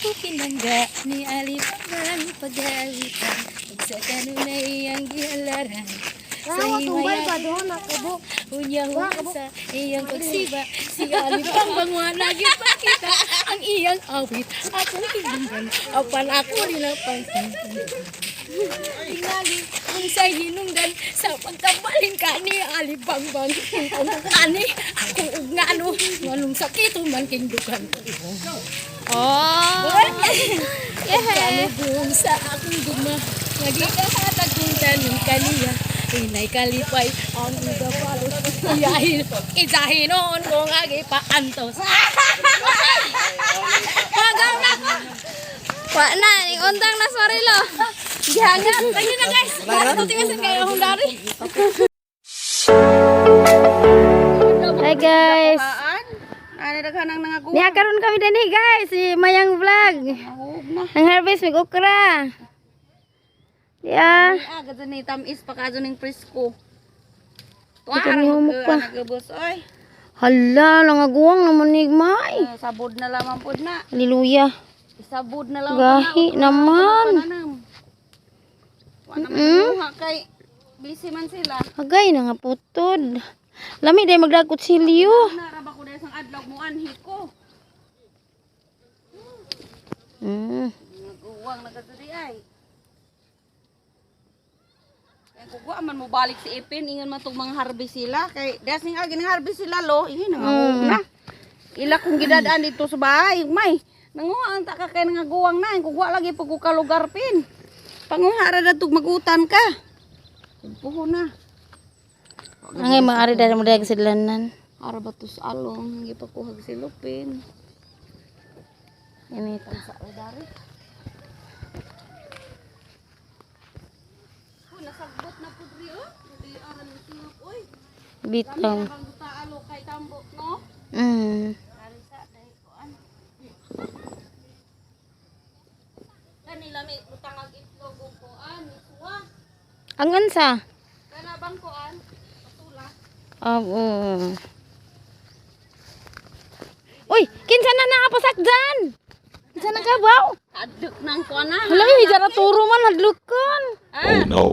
Ako pinangga ni Ali Bambang pag-aawitan ug sa kanunay iyang gihalaran. Sa himaya unya sa iyang pagsiba si Ali Bambang wa lagi pakita ang iyang awit akong hinungdan apan ako nila pansin. Tingali kung sa hinungdan sa pagkabalin ka ni Ali Bangbang kung kani ako ug ngano nganong sakit man king dukan. Oh. Yeah. Kung sa akong gugma nga gikahatag kong taning kaniya inay kalipay ang igapalo iyahin isahinon ko nga gipaantos. Pagaw na ko. Wa na, ning untang na sorry lo. Gihangat. Thank you na guys. Tigasan kayo akong dari. Hi guys. Ano daghan ang nangaguha? Niya karon kami dinhi guys, si Mayang Vlog. Ang harvest mig okra. Ya. Ah, gadto ni tamis pa kadto ning presko. Ito ni humok pa. Nagabos oy. Hala, langaguang naman ni May. Ah, sabod na lamang pod na. Hallelujah. Isabod na lamang Gahi naman. Pananam. Wa na makuha kay busy man sila. Agay na nga putod. Lami day magdakot silyo. Nara ba ko dahil sang adlaw mo anhi ko. Naguwang na kadto di ay. Kay kugwa man mo balik si Ipin, ingon man tong mga harvest sila kay dasing agi nang harvest sila lo, ihi nangahog na. Ila kong gidadaan dito sa bahay, may. Nanguha ang taka kay nangaguwang na, kugwa lagi pag ka lugar pin. Panguha ra datog magutan ka. Puho na. Angay maari dali mo dag sidlanan. Ara ba to sa along gipakuhag si Lupin. Inita. Sa dari. Uy, nasagbot na pud ri oh. Di aran mo singap oy. Bitaw. Ang duta alo kay tambok no. Ari sa dai kuan. Kani lami butang ag itlog ug kuan, iswa. Ang unsa? Kana bang kuan? Patula. Oo. Uy, kinsa na nakapasakdan? Kinsa na ka baw? Aduk nang kuan na. Hala, ay, jara turo man hadlukan. Ah, Oh no.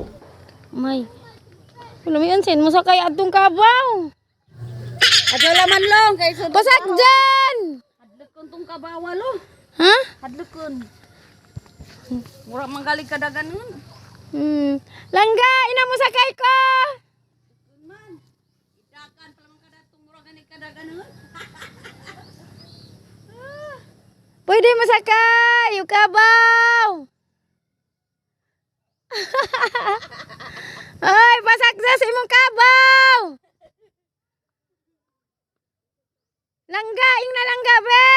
May. Wala may ansin mo sa kay adtong kabaw. Ato laman long kay sud. Pasakdan! Hadlukon tong kabawa lo. Ha? Hadlukon. Mura manggaling kadagan nun. Langga, ina mo sakay ko. Man. Idakan pala man kadatong mura gani kadagan nun. Pwede mo sakay, yung kabaw. Ay, pasaksa sa imong kabaw. Langga, ing na langga, be.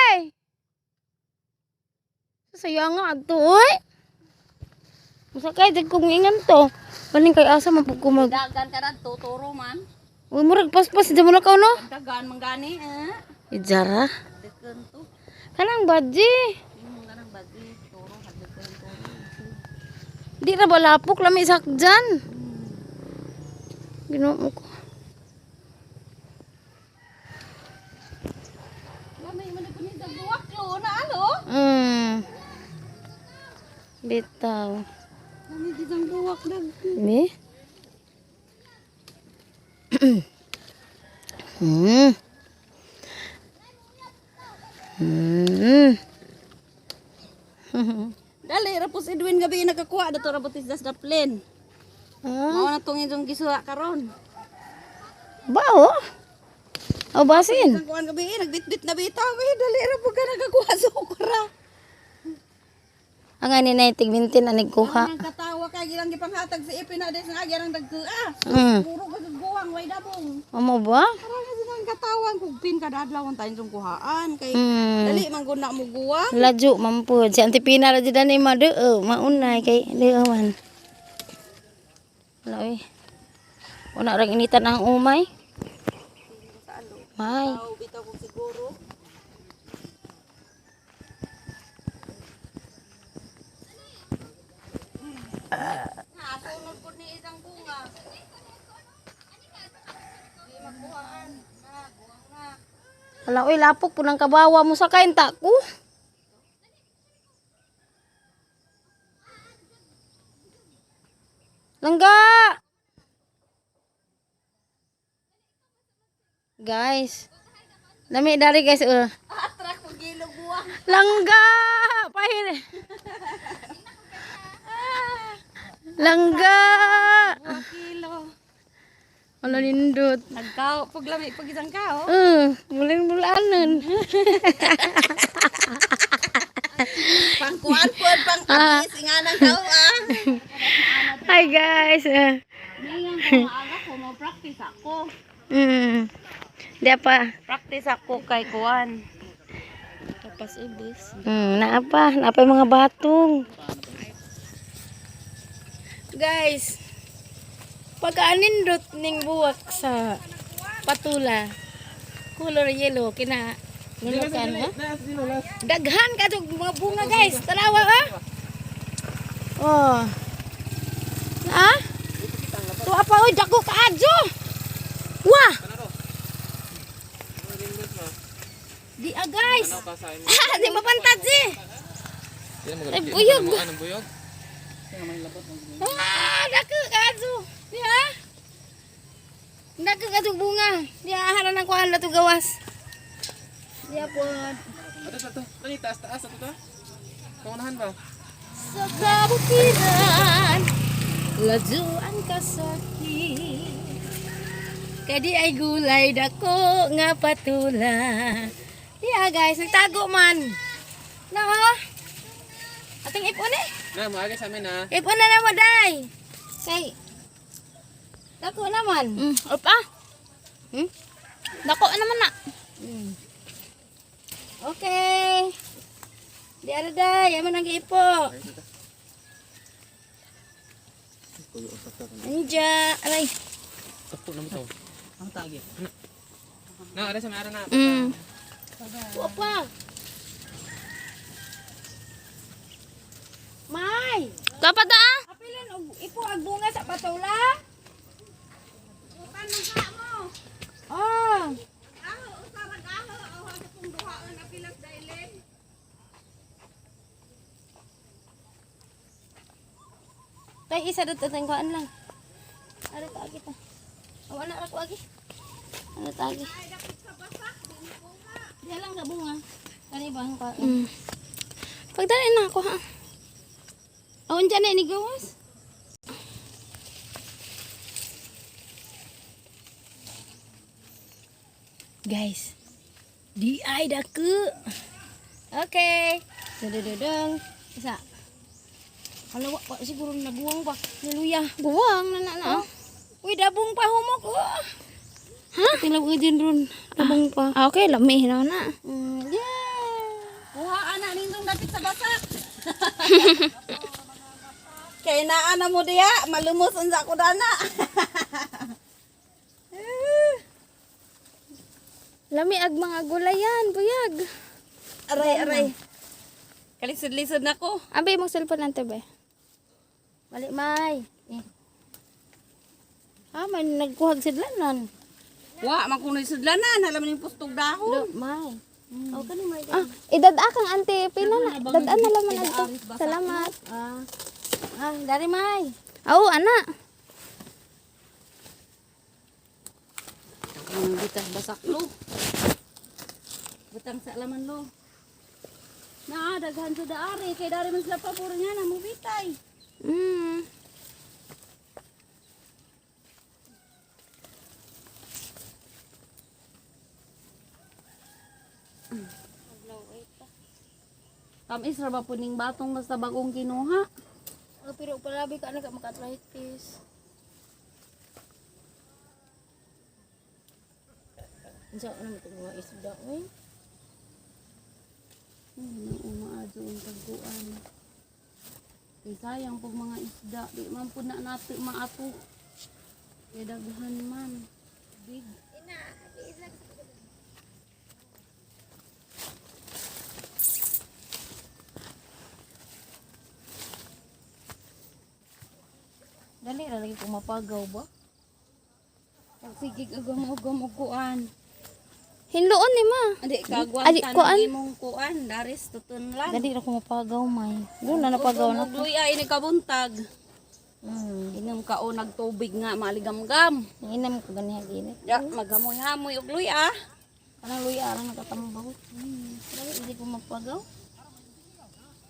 Saya nga adto, oy. Masakay jud kong ingan to. Baling kay asa man pud ko mag. Dagan kadadto turo man. Uy, murag paspas di mo na ka no. Dagan manggani eh. Ijara. Hadlukon to. Kanang badji. Kanang bagi turo hadlukon turo. Di ra ba lapok lami sakjan. Ginoo ko. Lami man ko ni dagwak lo na alo. Bitaw. Lami di sang buwak dag. Ni? Dali ra po si Edwin gabi nakakuha dato ra butis das daplin. Ah, Mao na tong inyong gisuha karon. bao? Oh, basin. Ang kuan gabi eh, nagbitbit na bitaw eh dali ra po ka nakakuha sa okra. Ang ani na tigmintin anig kuha. Ang katawa kay gilang gipanghatag si Ipin na des nga ang dagkua. Puro ka guwang way dabong. Amo ba? Parang kasi nang katawan kung pin kada adlaw ang tayong kuhaan kay dali man gud na mo guwang. Laju mampud. Si Auntie Pina ra jud ani madeo, maunay kay deo man. Wala oy. Una ra initan ang umay. May. Aw bitaw kog siguro. Nasunod po ni isang bunga. Di magkuhaan. Na, guwang na. Wala oy lapok punang kabawa mo sa kain ta ko. Langga! Guys. Lami dari guys. Atrak pag gilog buwa. Langga! Pahir. Langga! Kilo. Ano nindot? Nagkao pag lami pag isang kao. Muling bulanan. Pangkuan po pang abis nga nang kao ah. Hi guys. Ngayon ko maaga ko mo practice ako. Di pa. Practice ako kay kuan. Tapas ibis. Naa pa, naa pa yung mga batong. Guys, pagkaanindot ning buwak sa patula, color yellow, kina nilukan ha? Daghan ka tong mga bunga guys, tanawa ha? Oh. Na? Tuwa pa oy, dako kaadyo. Wah! Di ah guys. Di mapantad si. Ay, buyog. Anong buyog? Ah, dako kaadyo. Di ah. Dako kaadyo bunga. Di ah, haran ang kuan na to gawas. Di ah po. Ato, ato. Ano yung taas, taas, ato to? Pangunahan ba? Sa kabukiran, lajuan ka sakit. Kadi ay gulay dako nga patula. Di ah guys, nagtago man. Na ha? Ating ipon eh. Na, maaga sa amin ah. Ipon na naman day. Kay dako naman. Op ah. Hmm? Dako naman na. Okay. Di ara day, amo nang giipo. Anja, aray. Tapo naman to. Ang tagi. Na, ara sa amin, ara na. Tuwa pa. May, Dapat ah. apilan og ipo ang bunga sa patula. Utan man ka mo. Oh, Aho usarag aho aho sa kung duhaan apilas dailin. tay isa dito tayong kuan lang. Ara ta agi ta. Awa na ra ko agi. Ano ta agi? Diyan lang ka bunga. Kani ba ang kuan? Pagdali na ako ha. Oh, unja na ini gawas? Guys, di ay daku. Okay. Dudududung. Isa. Hala, wa pa siguro naguwang pa. Niluya. Buwang na na na. Oh. Uy, dabong pa humok. Oh. Ha? Tingnan ko din ron. Dabong pa. Ah, okay, lami na na. Yeah. Kuha ana nindong dapit sa basak. Kay naa na mo diha, malumos unsa ko dana. Lami ag mga gulayan, buyag. Aray aray. Kalisod-lisod na ko. Abi mong cellphone ante be. Balik, May. Eh. Ah, may nagkuhag sidlanan. Wa man kunoy sudlanan, alam ning pustog dahon. Do, May. Oh, kani May. Ah, idad-a kang ante pila na. Dad-a na laman adto. Salamat. Ah. Ah, dari May. Aw, ana. Ang bitas basak lo. Butang sa laman lo. Naa daghan sa daari kay dari man sila pabor nga na mo bitay. Tamis ra ba puning batong basta bagong kinuha? Oh, pero palabi ka na ka maka-arthritis. Unsa ano mo itong mga isda oy? Ano umaadyo ang tagguan. Kay sayang pag mga isda, di man pud na nato maato. Kay daghan man. Big. Dali ra lagi kung mapagaw ba? Pagsigig agam-agam og kuan. Hinloon ni ma. Adi kagwan Adi, kuan. tanang imong kuan, daris tutunlan. Dali ra kung mapagaw may. Doon na napagaw na. Ug luya ini kabuntag. Inom ka o nagtubig nga maaligamgam. Inam ko ganiha ginit. Ya, maghamoy-hamoy og luya. Kanang luya ara nakatambaw. Pero hindi ko magpagaw.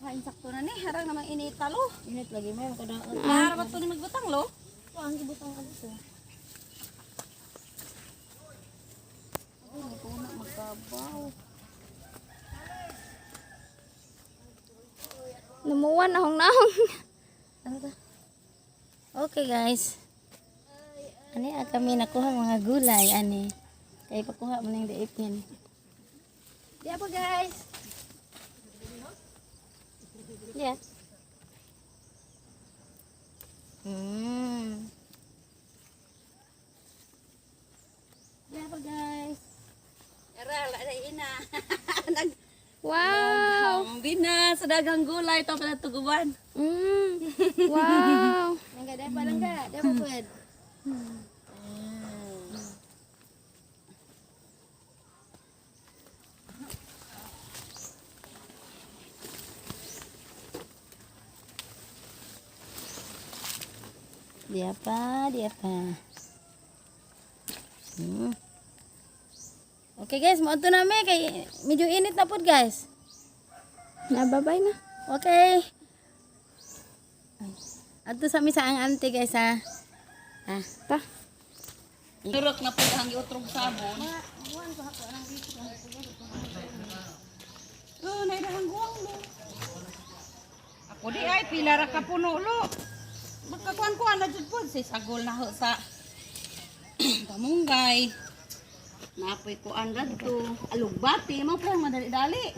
Ha, insakto na ni, harang naman inita lo. Init lagi may makadaot. Para ba to ni magbutang lo? Ito ang gibutang adto. Ay, ko na magkabaw. Namuwan ahong naong. Ano ta? Okay guys. Ani ah, kami nakuha mga gulay ani. Kay pakuha mo ning daip yan. Di pa guys. Yeah. Di pa guys. Ara, la ina. Nag Wow. Hambina sa dagang gulay to pala tuguban. Wow. Langga dai pa langga, dai pa pwed. Dia pa, dia pa. Okay guys, moadto na mi kay medyo init na pod guys. Nababay na. Okay. Ay, adto sa mi sa ang ante guys ha. Ah. Ta. Turok na pud ang giutrog sabon. Oh, nay dahang guwang lo. Ako di ay pila ra ka puno lo. Magkakuan-kuan na jud pud si sagol na ho sa kamunggay. Napoy kuan radto, alugbati mo pa madali-dali.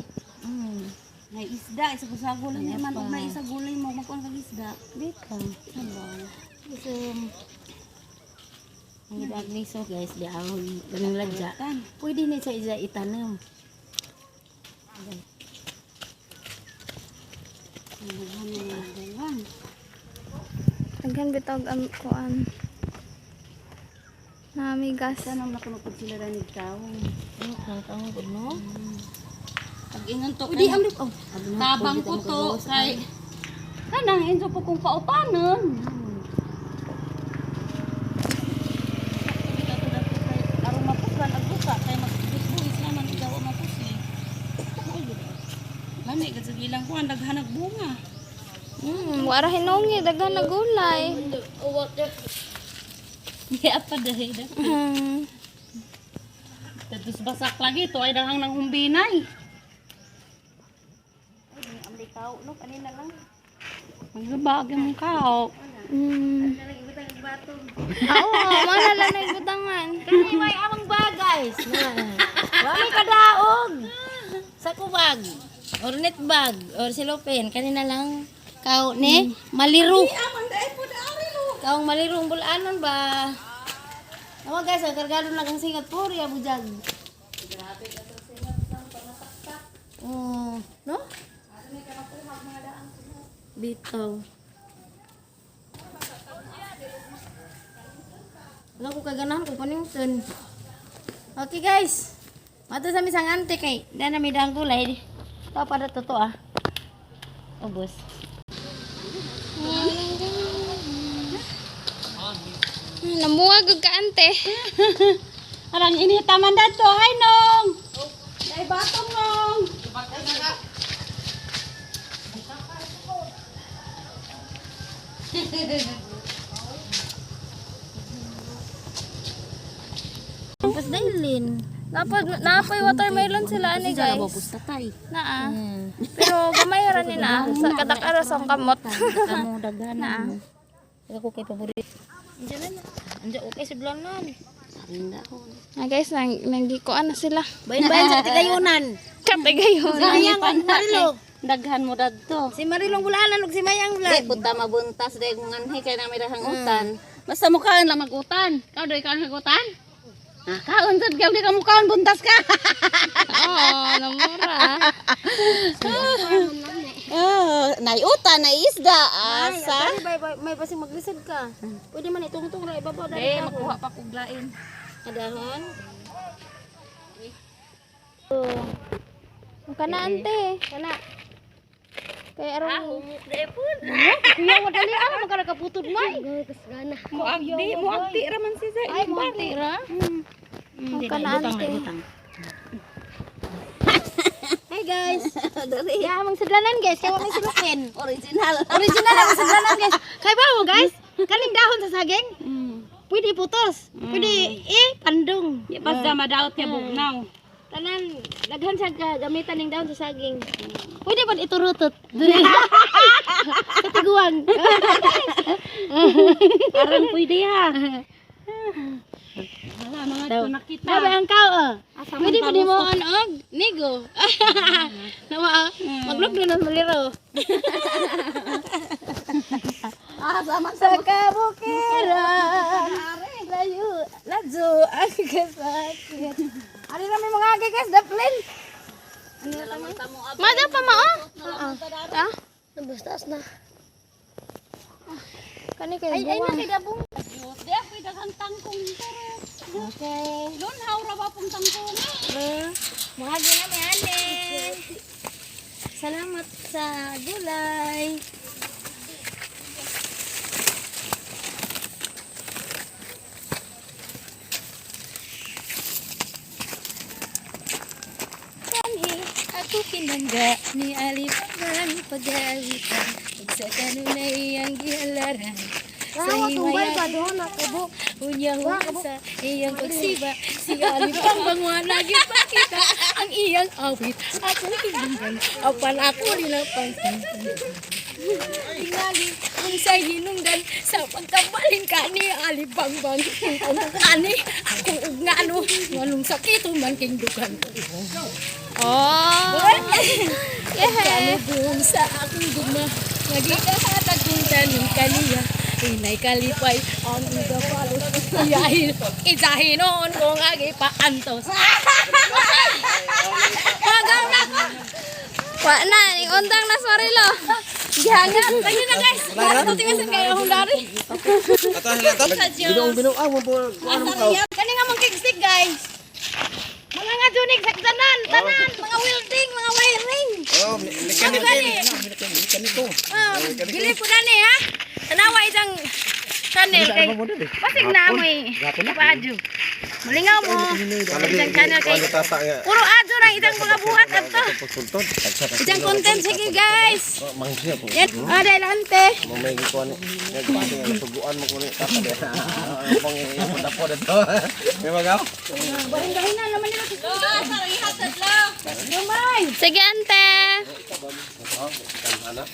Nay isda, isa ko sagol lang man og nay isa gulay mo makuan kag isda. Dito. So, ang gidag ni so guys, di ako ganang lagja. Pwede ni sa isa itanom. Daghan bitog ang kuan. Namigas. Tanong na kuno pud sila ranig kaon. Ano kang kaon pud no? Pag ingon to Pwede ang oh. tabang ko to kay kanang inso po kong pautanon. Aron mapuslan ang buka kay magbusbuhis naman ikaw ang mapusli. Lami gud sa ilang kuan daghan og bunga. Wara hinongi daghan na gulay. Di apa dahil da. Tapos basak lagi to ay dahang nang humbinay. Ay, amli kao no kanina lang. Magbabag mong kao. Oo, mana lang na ibutangan. Kani may amang bag guys. Wa may kadaog. Sa kubag or net bag or silopin kanina lang kao ni maliro. Kaong maliro ang bulanon ba? Nawa guys, ang kargado lang ang singat puri abujag. Grabe ka sa singat Oh, no? Bitaw. Wala ko kaganahan ko panington. Okay guys. Mato sa misang ante kay dana mi dang gulay. Tao para totoo ah. Ubos. Namuwag og ka ante. Arang ini taman dato, hay nong. Dai batong nong. Tapos dailin. Napod napoy watermelon sila ani guys. Tatay. Naa. Pero gamay ra ni na sa kadak-ara sa akong kamot. Amo daghan na. Ako kay paborito. Andiyan na. Andiyan okay sudlanan. Ah guys, nang nanggikuan na sila. Bayin-bayin sa katigayunan. Katigayon. Mayang Marilo. Daghan mo dadto. Si Marilong bulanan ug si Mayang Di vlog. punta mabuntas dai kung anhi kay nami dahang utan. Basta mukaan lang magutan. Ikaw doy kaon magutan? Ah, kaon sad ka di ka mukaon buntas ka. Oo, namura. Oh, nay utan, nay isda. Asa? Ay, may, may, may basing maglisod ka. Pwede man itungtong ra ibabaw dali Eh, ka. makuha pa kog lain. Adahon. Kana ante. Kana. Kay aron Humok dai pud. Kuya, madali ala man ka nakaputod may. Muagdi, muagdi raman si sa Ay, mo ra. Kanaan te. Hi guys. Ya, among sudlanan guys, kay wa may silupin. Original. Original ang sudlanan guys. Kay ba mo guys? Kaning dahon sa saging. Pwede putos. Pwede pandong. Ya basta madaot ya bugnaw. Tanan daghan sa gamitan ning dahon sa saging. Pwede ba iturutot? Sa tiguang. Aran pwede ha. Wala mga Daw. ito nakita. Nabe ang kao. Oh. Asa man Pwede pa di mo tamos on og nigo. Nawa ah. Maglog na ng maliro. Ah, sama Sa kabukiran. Layo, ladyo ang kasakit. Ano na may mga agi guys, daplin. Mada pa ma oh. Ah. Nabastas na. Kani kay Ay ay na kay dabong. Di ako'y daghang tangkong pero Okay. lunhaw ra ba pong tangkong? Mga agi na may ane. Salamat sa gulay. Kanhi ako pinangga ni Alipangan pag-awitan ug sa kanunay ang gihalaran. Sa himayag unyang sa iyang pagsiba si Alipang bangwa nagipakita ang iyang awit ako hinungdan apan ako nila pangtingin. Tingali kung sa hinungdan sa pagkabalin ka ni Alibangbang ang ani ako ug ngano nganong sakit man king dukan. Oh. Kalubong sa akong gugma nagikahatag kong tanong kaniya inay kalipay ang igabalot iyahin isahin noon kong agi paantos. Pagaw na ko. Wa na, ning undang na sorry lo. Gihangat. Tayo na guys. Para tingasan kayo akong dari. Ato sila to. Binuong binuang mo po. Ano mo ka? Kani nga mong kickstick guys. Mga nga junig sakdanan, tanan, mga welding, mga wiring. Oh, mechanical. Mechanical. Ah, Dili po na ni ha. Tanawa isang channel kay Pasig na amoy paadyo. Mulingaw mo. Isang channel kay Puro adyo lang isang mga buhat adto. Isang content sige guys. Mangsiya po. Yan, ah, dahil ante. Mo may gikuan ni. Nagbati nga suguan mo kuno tata de. Ang pang ipunta po dito. May magaw. Bahin-bahin na naman nila sa Gamay. Sige ante. Ana.